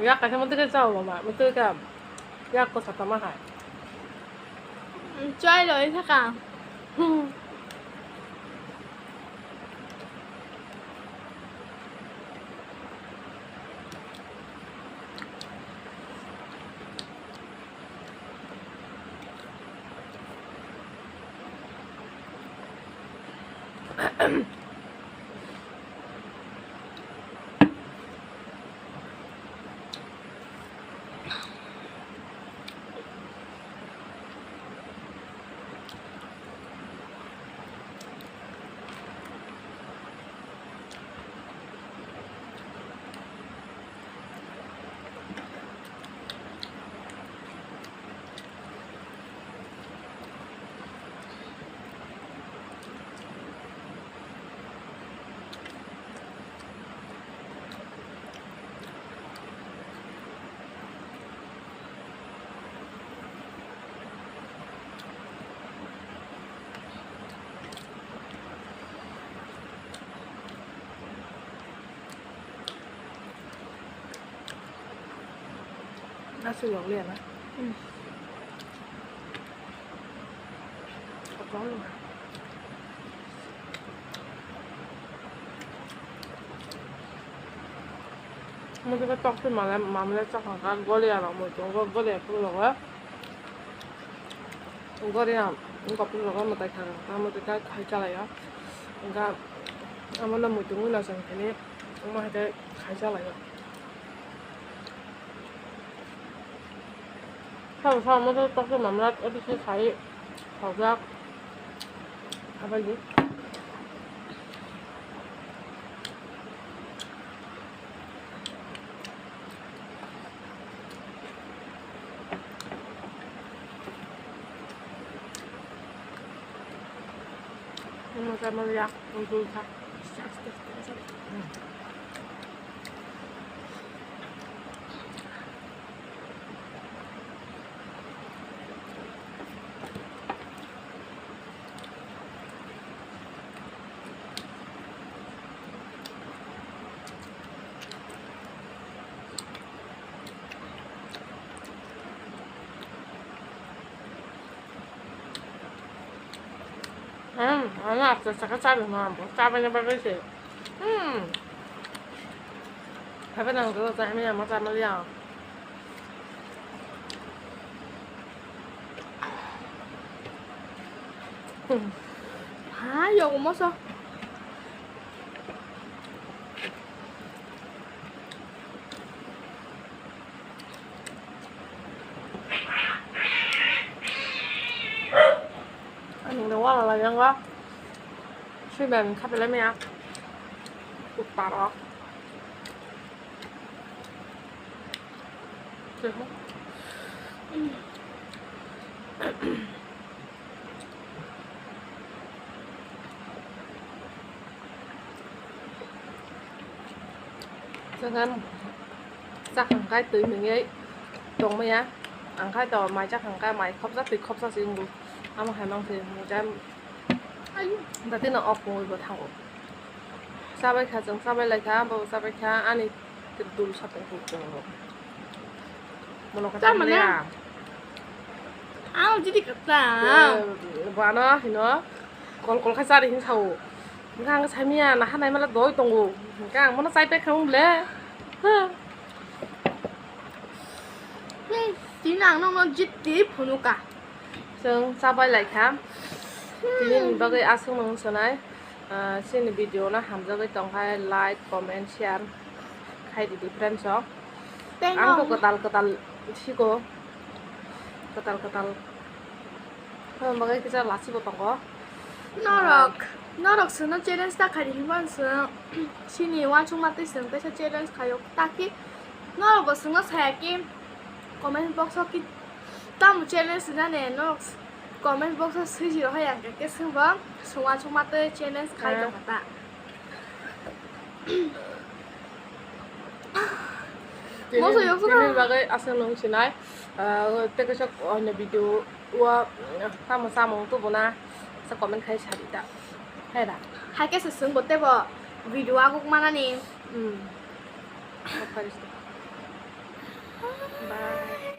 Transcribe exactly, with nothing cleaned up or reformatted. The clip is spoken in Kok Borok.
Yak kaisa muitu khe chao mama, muitu khe yak ko satama hai. Chai roi thaka. Aswk yokliya na? Hmm. Muitu khe tok twi mamle chakha kha, goliya rok muitu, goliya phuru rogo. Goriya wngkha phuru rogo mwtai kha, mwtai kha khai chalaio. Wngkha omono muitu wngwi naising khainwi wngma hai khe khai chalaio. Sabo sabo moto tokhe mamra edisi khai khawjak. Abaidi. Mosa mosa yak ujul kha. Hmm, ano aste aste khe chabi ma, bo chabaina bagwi se. Hmm. Phaibai nang do, chahimya ma chamaliya. Hmm. Ha, yogo moso. Ang de wala la yang ga. Sui ben kha pele me ya. Kuk paro. Chwng khe chakhang khai twi mwnwi tongmaya, ang khai to mai chakhang khe mai khopsa twi khopsa se wngo, amo hai mang se hwnwi khe datino ok pungwi bo thango. Chabai kha, chwng chabai lai kha, bo chabai kha, ani dul sapung kuk tongo. Mono khe tamani chabai ya. Ang jidi kata. Bano hino kol kol khe chari hin sao. Hingkhe ang samya naha naimala doi tongo. Hingkhe ang mono chai paikha wng ble. Tini ang nokno jiti phunuka. Chwng chabai lai kha. Tini ni bagwi aswk nung sanai. Ah, chini video no hamjagwi tongkha, like, comment, share khai di di friends rok. Ang to kwtal kwtal siko. Kwtal kwtal. Hwnba khe kisa lasi bo tongo. Norok, norok sino challenge ta khai di hinba sino chini uansukma twi sino teisa challenge khaio. Taki norok bo sino saya ki comment box o ki tamo challenge nane norok comment box o swi jiro hai ang khe singbo sung uansukma twi challenge khai tongkha ta. Tini, moso yok tini suna bagwi aswk nung sinai, ah, tei kaisa onyo video o, ah, tamo samung tubuna sa comment khai sadi ta. Hai da. Hai khe se sung bo tebo video aguk manani. Hmm.